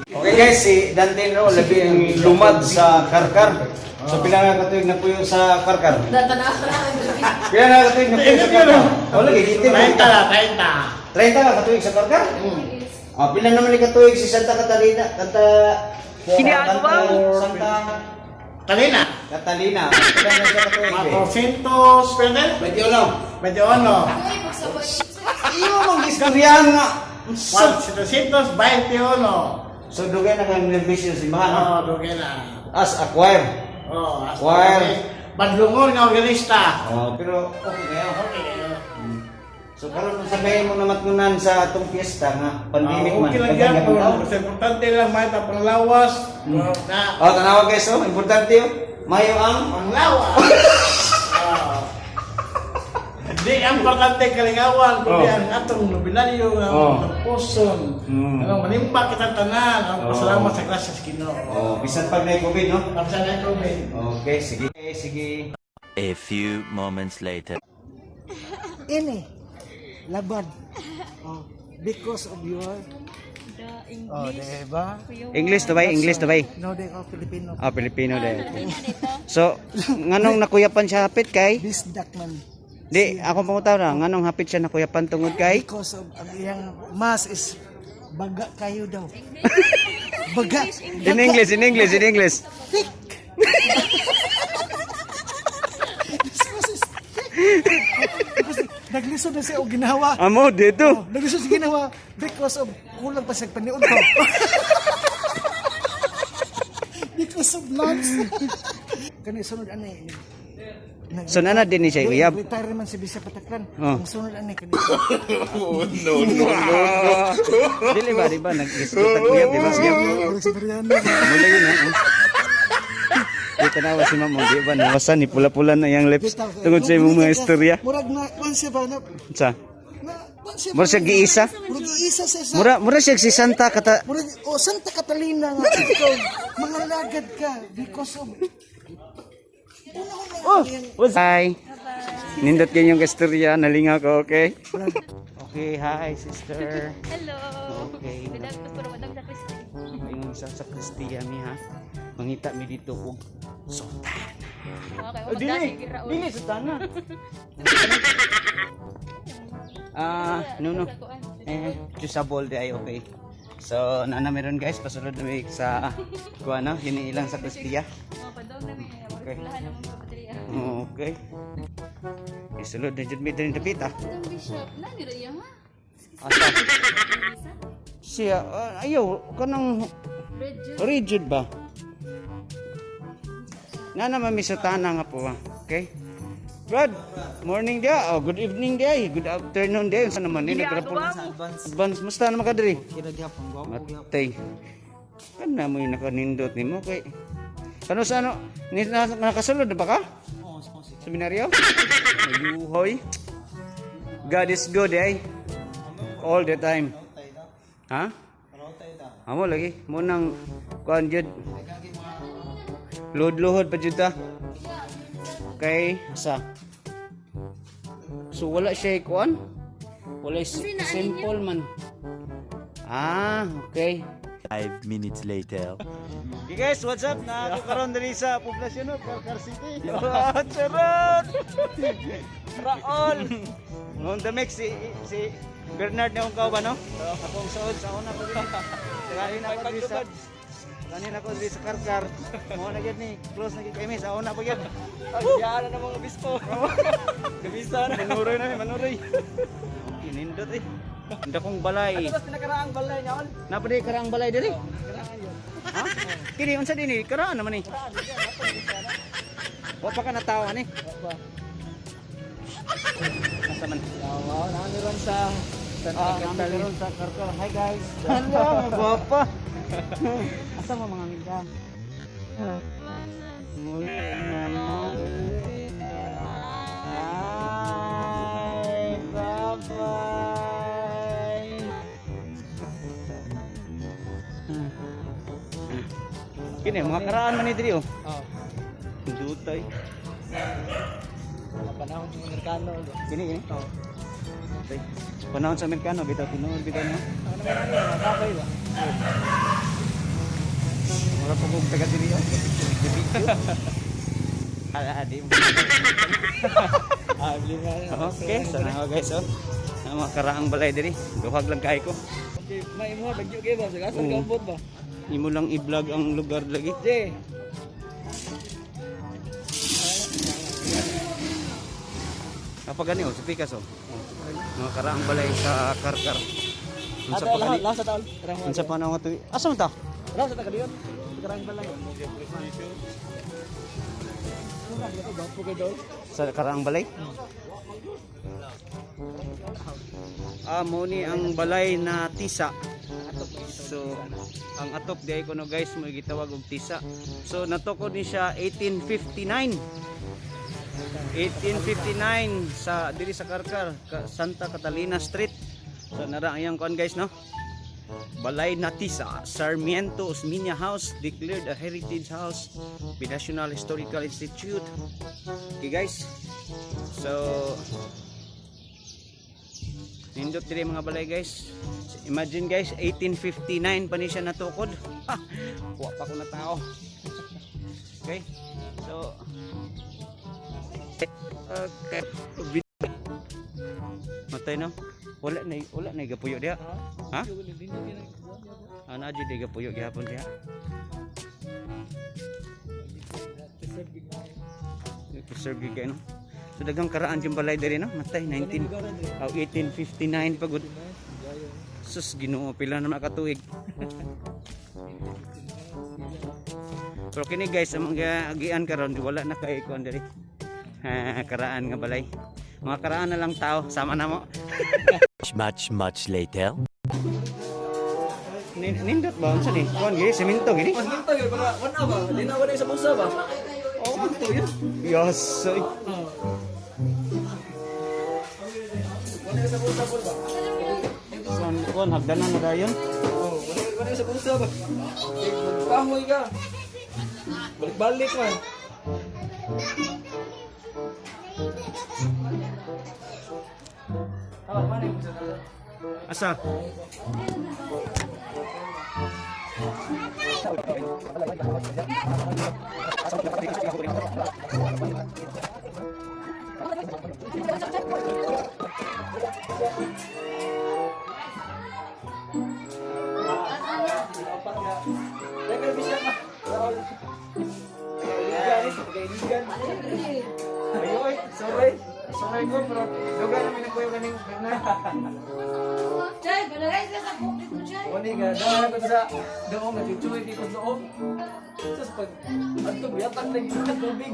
Okay guys, si Dante no, labi ang lumad sa Karkar. So pila na katuig na puyo sa Karkar? Pila na katuig na puyo sa Karkar? Oh, lagi dito. 30 na, 30. 30 ka katuig sa Karkar? Ah, pila naman ni katuig si Santa Catalina, Kanta Kanta Santa Talina. Catalina. Pila na siya katuig? Mga Eh? 200, pwede? 21. 21. Iyo mang istoryahan nga. 721. So dugay na kang nervisyo sa simbahan, no? Oh, dugay na. As a choir. Oh, as Choir. Bandungon nga organista. Oh, pero okay kayo. Okay kayo. So karon sabihin mo naman kunan sa atong piyesta nga pandemic Ah, man. okay lang Daghan gyapon. gyapon tao. Basta importante lang may ta panglawas. Na Oh, tanawa guys, oh, importante oh. Mayo ang panglawas. Ah. Di ang importante kalingawan, kundi ang atong nobenaryo nga puson. Anong manimba kitang tanan, ang pasalamat sa grasya sa Ginoo. Oh, bisan pag na COVID, no? Pasalamat sa COVID. Okay, sige. Okay, sige. A few moments later. Ini labad. Oh, because of your The Oh, English. diba? English to bay, English to bay. No, they are Filipino. Ah, Filipino dahil. So, nganong nakuyapan siya hapit kay? Bisdak man. Di, ako pangutaw na, nganong hapit siya nakuyapan tungod kay? Because of ang iyang mass is baga kayo daw. Baga. In English, in English, in English. Thick. This mass is thick. Because naglisod na siya og ginawa. Amo, dito. Oh, naglisod siya ginawa because of kulang pa siya paniud ko. Because of lungs. Kani sunod ani. So, nana din ni siya uyab. Retire man si Bisa Pataklan. Oh. Ang sunod ani kani. Dili ba, di ba? Nag-isgot ang uyab, di ba? Sige. Murag si Mariano. Mula yun, ha? Di tanawa si ma'am, di ba? Nawasan, ni pula-pula na iyang lips. Tungod sa imong mga istorya. Murag na kwan siya ba na Sa? na kwan siya. Mura siya giisa? Murag giisa siya sa Mura siya si Santa Kata... Murag oh Santa Catalina nga ikaw mga lagad ka because of Oh, what's Hi. Nindot kayo yung istorya, nalingaw ko, okay? Okay, hi sister. Hello. Okay. Good afternoon, Madam sa Christy. Yung isang sa Kristiya mi ha. Mangita mi dito og sutana. Okay, Oh, dili. Dili sutana. Ah, no. Eh, choosable di ay okay. So, nana meron guys, pasulod na mi sa kuan no, hiniilang sa Kristiya. Okay. Okay. Isulod na jud mi diri dapit ah. Itong bishop, na nira iya ha? Asa? Siya, ah, ayaw, kanang Rigid. rigid ba? Na naman may sutana nga po ba? Okay? Brad, morning dia. Oh, good evening dia. Good afternoon dia. Unsa naman ni nagrapol. Advance. Musta naman ka diri? Matay. Kana mo yung nakanindot nimo kay Kano sa ano? Ni, na, nakasulod na ba ka? Seminaryo? Ayuhoy. God is good eh. All the time. Ha? Amo lagi mo nang kuan jud. Luhod-luhod pa jud ta. Okay, sa. So wala siya kuan? Wala simple man. Ah, okay. 5 minutes later. Hey guys, what's up? Na ako karon diri sa poblasyon no, Carcar City. Oh, charot! Raol. On the mix si si Bernard na akong kauban no? Akong suod sa una pa diri. Kanin ako diri sa Kanin ako diri sa Karkar. Mo na gyud ni, close na gyud kami sa una pa gyud. Pagdiyaan na ng mga obispo. Gabisa na. Manuroy na mi, manuroy. Kinindot eh. Ang kong balay. Tapos pinakaraang balay niya, all. Napa di karaang balay diri? Ha? Kini unsa dinhi? Karaan naman ni. Wa pa ka natawa ni. Asa man? Wow, namiron sa Santa Ah, Catalina. namiron sa Karkar. Hi guys. Hello, gwapa. Asa mo mga amiga? Muli na mo. Hi, bye-bye. Kini mga karaan man ni diri oh. Oh. Dutay. Mga panahon sa Amerikano. Kini kini. Oh. Tay. Panahon sa Amerikano bitaw tinuod bitaw no. Ano naman ano, mga kapoy ba? Mura pa kog taga diri oh. Video. Ala di mo. Ah, lima. Okay, sana ako guys oh. Ang mga karaang balay diri. Duhag lang kay ko. Okay, may mo bagyo kayo ba? Sa Oo. gambot ba? Imo lang i-vlog ang lugar lagi. Jay. Kapag gani oh, si Picasso. Oh. Mga karaang balay sa Karkar. Unsa pa gani? Lahat sa taon. Unsa pa na nga tuig? Asa man ta? Lahat sa tagalion. Karang balay. Sa karaang balay? Ah, mo ni ang balay na tisa. So, ang atop di ay kuno guys mo gitawag og tisa. So, natukod ni siya 1859. 1859 sa diri sa Karkar, Santa Catalina Street. So nara ang iyang kuan guys no. Balay na Tisa, Sarmiento Osmeña House declared a heritage house by National Historical Institute. Okay guys. So nindot diri mga balay guys. Imagine guys, 1859 pa ni siya natukod. Ha, wa pa ko na tao. Okay. So okay. Matay no. Wala na gapuyo diha. Ha? Ana jud di gapuyo gihapon diha. Preserve gyud kayo no. So daghang karaan yung balay diri no. Matay 19 oh, 1859 pa gud. Sus Ginoo pila na makatuig. Pero kini guys ang mga agian karon wala na kay kuan diri. Ha, karaan nga balay. Mga karaan na lang tao sama na mo. Much, much later. Nindot ba unsa ni? Kuan gini semento gini. Mas ginto yun, para wala ba? Di na wala sa bulsa ba? Oh, ito yun. Yes. Ay. Wala sa bulsa ba? Kuan kuan hagdanan na dayon. Oh, wala sa bulsa ba? Kahoy ka. Balik-balik man. Ah, mana yung bulsa na? Asa? Teka, bisya ka. Raul. Kaibigan, kaibigan. Ayoy, sorry. Sorry ko, pero duga namin ang kuya kaning na. Jay, balagay sila sa buhok dito, Jay. Wala nga, dahil ako sa doon, nagchuchuy dito sa loob. Sus, pag ato, biyatan na yung tubig.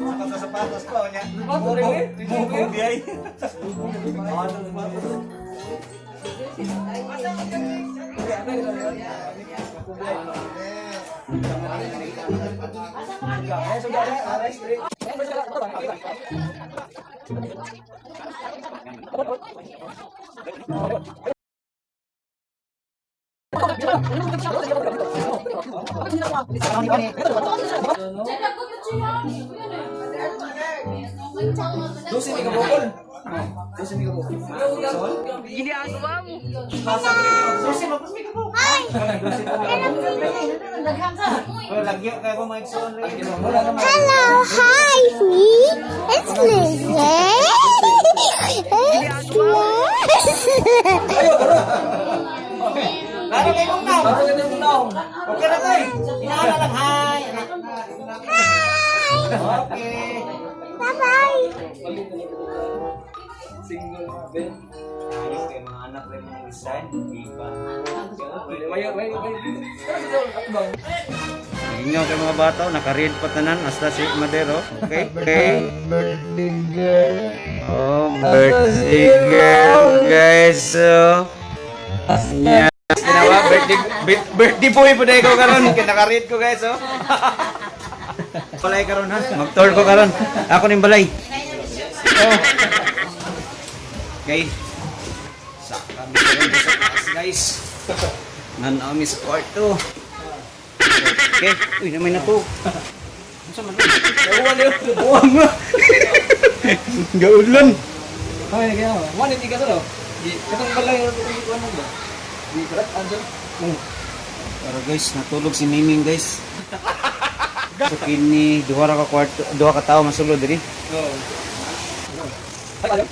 Saka sa sapatos ko nya. Sapatos rin eh. Mubog di ay. Jay, lagot na siya. Yan eh. Dosi may kabukol. Dosi may kabukol. Lagyo kay ko mga igsoon lagi. Hello, hi, me. It's Lizzie. It's Liz. Laro kay kong naw. Parang ganun mo naong. Okay na tay. Inaala lang hi. Hi. Okay. Bye bye. Single Ben. Ayos kay mga anak rin mga design, di ba? May, may, may. Inyo kay mga bata, naka-read pa tanan hasta si Madero. Okay? Okay. Birthday girl. Oh, birthday girl, guys. So, yeah. Ginawa, birthday, birthday boy po dahil ko karon. Kaya naka-read ko guys, oh. Balay karon ha. Mag-tour ko karon. Ako ning balay. Oh. Okay. Sa kami karon sa taas, guys. Nanaami sa kwarto. Okay. Uy, namay na to. Unsa man? Uwan yun. Buwang mo. Gaulan. Ay, kaya. One, hindi ka sa Di, katong balay, itong ano ba? Di, karat, ano? Pero guys, natulog si Miming, guys. So kini duha ra ka kwarto, duha ka tawo masulod diri. Oo. Ay, ano?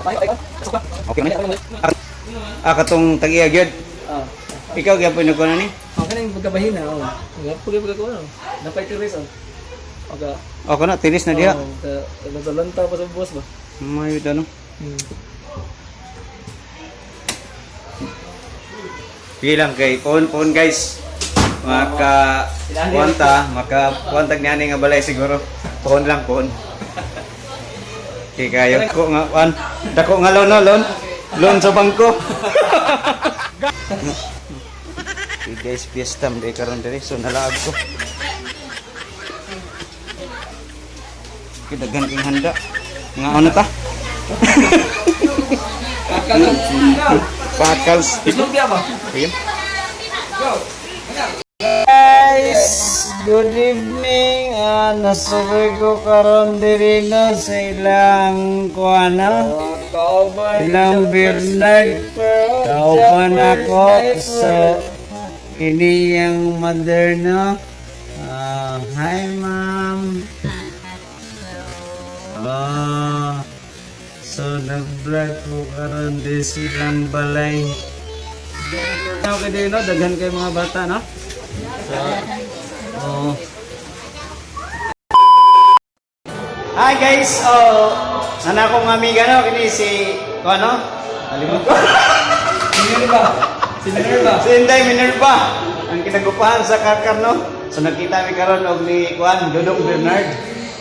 Ay, ay, ay. Pasok ba? Okay man. Ah, katong tag-iya gyud. Ah. Ikaw gyapon nagkuha ni? Okay na yung pagkabahina, oh. Nga, pagkakuha, oh. Napay tiris, oh. Okay. Ako na, tiris na diha. Oh, nasa pa sa boss ba? May ano. Sige lang kay phone phone, guys. Maka kuwanta, maka kuwantag niya nga balay siguro. Phone lang, phone. Okay kayo ko nga kuan. Dako nga loan, no, loan. Loan sa bangko. Okay guys, fiesta man day karon diri, so nalaag ko. Okay, daghan kayong handa. Mga ano ta? Pakals. Lumpia ba? Ayun. Guys, good evening. Ah, nasuroy ko karon diri no sa ilang kuana. Ilang Bernard. Kauban ako sa ini yung mother no. Ah, hi, ma'am. Ah, so nag-vlog ko karon diri silang balay. Okay din no, daghan kay mga bata no. So, oh. Hi guys, oh, sana akong amiga no kini si ko ano? Kalimut ko. Minerva. Si Minerva. Si Inday Minerva ang kinagupahan sa Karkar no. So nagkita mi karon og ni Juan Dudong Bernard.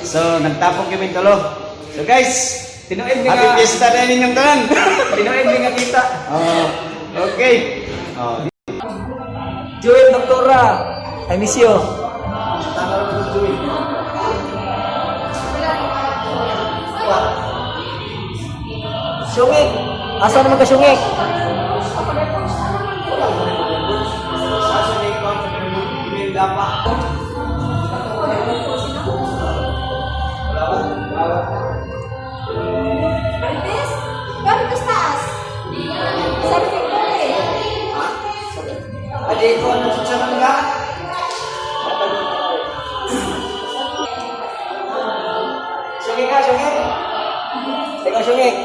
So nagtapok kami tulo. So guys, Tinuod happy nga. fiesta na ninyong tanan. Tinuod nga kita. Oh, okay. Oh. Joel Doctora. I miss you. Syungik. Asa naman ka syungik? Marites? Marites taas. Sabi ko eh. Adi ko ano sa nga? Syungik ka, syungik. Ikaw syungik.